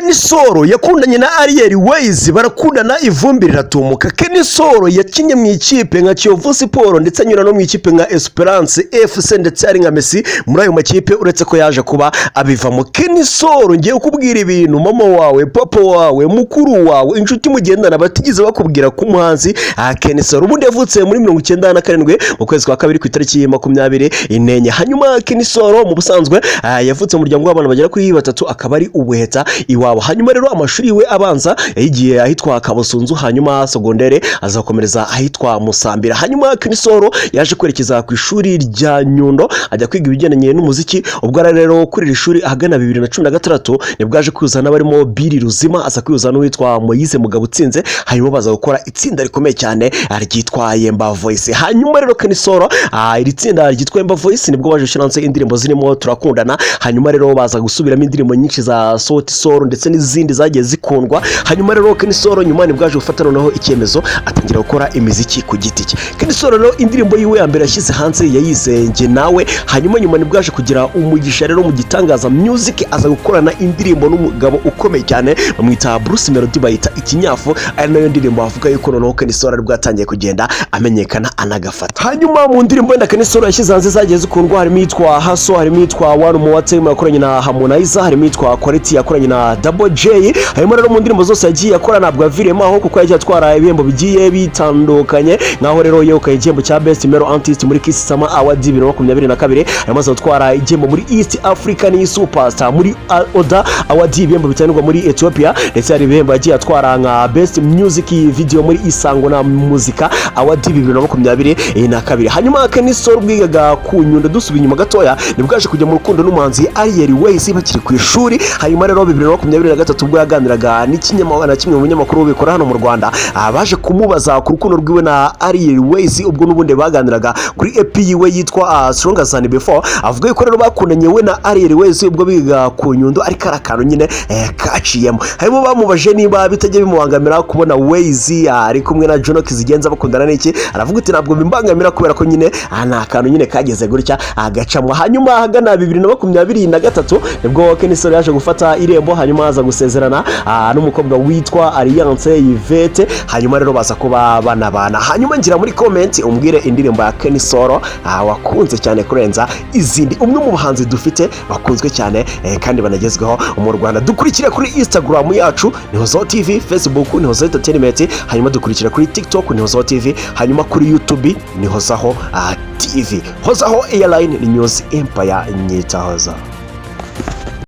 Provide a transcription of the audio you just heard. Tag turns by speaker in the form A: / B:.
A: Kenny Sol yakundanye na Ariel Wayz, barakundana, ivumbi riratumuka. Kenny Sol yakinnye mu ikipe nka Kiyovu Sport, ndetse anyura no mu ikipe nka Esperance FC, ndetse ari nka Messi muri ayo makipe, uretse ko yaje kuba abivamo. Kenny Sol, ngiye kukubwira ibintu mama wawe, papa wawe, mukuru wawe, inshuti mugendana batigeze bakubwira ko umuhanzi Kenny Sol ubundi yavutse muri 97 mu kwezi kwa kabiri ku itariki 24. Hanyuma Kenny Sol mu busanzwe yavutse mu muryango w'abana bagera kuri batatu, akaba ari ubuheta iwabo. Hanyuma rero amashuri we abanza yayigiye ahitwa Kabusunzu, hanyuma secondaire azakomereza ahitwa Musambira. Hanyuma Kenny Sol yaje kwerekeza ku ishuri rya Nyundo, ajya kwiga ibigendanye n'umuziki. Ubwo ari rero kuri iri shuri ahagana 2016, nibwo aje kwihuza n'abarimo Bill Ruzima, aza kwihuza n'uwitwa Moise Mugabo utsinze, hanyuma baza gukora itsinda rikomeye cyane ryitwa Yemba Voice. Hanyuma rero Kenny Sol, iri tsinda ryitwa Yemba Voice, nibwo baje gushyira hanze indirimbo zirimo Turakundana. Hanyuma rero baza gusubiramo indirimbo nyinshi za Sauti Sol ndetse n'izindi zagiye zikundwa. Hanyuma rero Kenny Sol nyuma nibwo aje gufata noneho icyemezo, atangira gukora imiziki ku giti cye. Kenny Sol rero indirimbo yiwe ya mbere yashyize hanze yayise Njye Nawe. Hanyuma nyuma nibwo yaje kugira umugisha rero mu gitangaza music, aza gukorana indirimbo n'umugabo ukomeye cyane bamwita Bruce Melody, bayita Ikinyafu, ari nayo ndirimbo bavuga yuko noneho Kenny Sol aribwo yatangiye kugenda amenyekana anagafata. Hanyuma mu ndirimbo wenda Kenny Sol yashyize hanze zagiye zikundwa harimo iyitwa Haso, harimo iyitwa One More Time yakoranye na Harmonize, harimo iyitwa Quality yakoranye na Double J. Hanyuma rero mu ndirimbo zose yagiye akora ntabwo yaviriyemo aho, kuko yagiye atwara ibihembo bigiye bitandukanye, nkaho rero yegukanye igihembo cya Best Male Artist muri Kiss Summer Award 2022. Hanyuma aza gutwara igihembo muri East African Superstar muri Oda Award, ibihembo bitangirwa muri Ethiopia, ndetse hari ibihembo yagiye atwara nka Best Music Video muri Isango na Muzika Award 2022. Hanyuma Kenny Sol bwigaga ku Nyundo, dusubiye inyuma gatoya, nibwo yaje kujya mu rukundo n'umuhanzi Ariel Wayz bakiri ku ishuri. Hanyuma rero 2023, ubwo yaganiraga na kimwe mu binyamakuru bikora hano mu Rwanda, baje kumubaza ku rukundo rwiwe na Ariel Wayz, ubwo n'ubundi baganiraga kuri EP yiwe yitwa Stronger Than Before, avuga yuko rero bakundanye we na Ariel Wayz ubwo biga ku Nyundo, ariko ari akantu nyine kaciyemo. Harimo bamubaje niba bitajya bimubangamira kubona Wayz ari kumwe na Juno Kizigenza bakundana n'iki, aravuga ati: "Ntabwo bimbangamira kubera ko nyine ni akantu nyine kageze gutya agacamo." Hanyuma ahagana 2023 nibwo Kenny Sol yaje gufata irembo, hanyuma aza gusezerana n'umukobwa witwa Alliance Yvette, hanyuma rero baza kuba banabana. Hanyuma ngira muri comment umbwire indirimbo ya Kenny Sol wakunze cyane kurenza izindi, umwe mu bahanzi dufite bakunzwe cyane kandi banagezweho mu Rwanda. Dukurikire kuri Instagram yacu ni Hozo TV, Facebook ni Hozo Entertainment, hanyuma dukurikira kuri TikTok ni Hozo TV, hanyuma kuri YouTube ni Hozaho TV. Hozaho Airline ni News Empire, nyita Hoza.